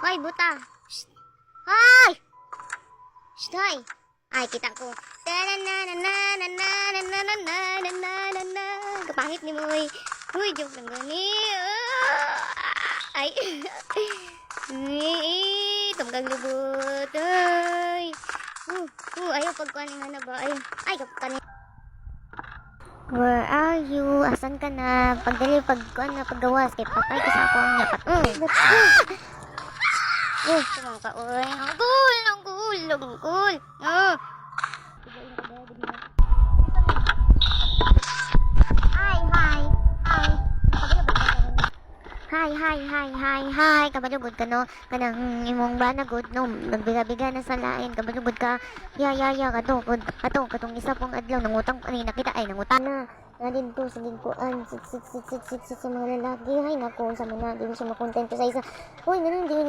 Hoy, buta. Shh. Hoy! Shh, hoy. Ay, kita ko. Ta-na-na-na-na-na-na-na-na-na-na-na-na. Kapangit ni mo, oy. Uy, joke lang gani. Ah! Ay. Ay, tumgang lubot. Ay. Ayaw pagkuan nga na ba? Ay, ay, kapkani. Where are you? Asan ka na? Pagdali, pagkuan na, paggawas. Kay patay ka sa ako ang nyapat. Ah! Oh, tumang ka, oy. Ang cool, ang cool, ang cool. Oh. Hi, hi, hi. Hi, hi, hi, hi, hi. Kabalugod ka, no? Kanang imong bana good, no? Nagbiga-biga na sa lain. Kabalugod ka. Ya, ya, ya. Kato, good. Kato, katong isa pong adlaw. Nangutang, ay, nakita, ay, nangutang na. Na dito sa gigkuan. Sit, sit, sit, sit, sit, sit, sa mga lalaki. Ay, nako, sa mga, di mo siya makontento sa isa. Uy, ganun, di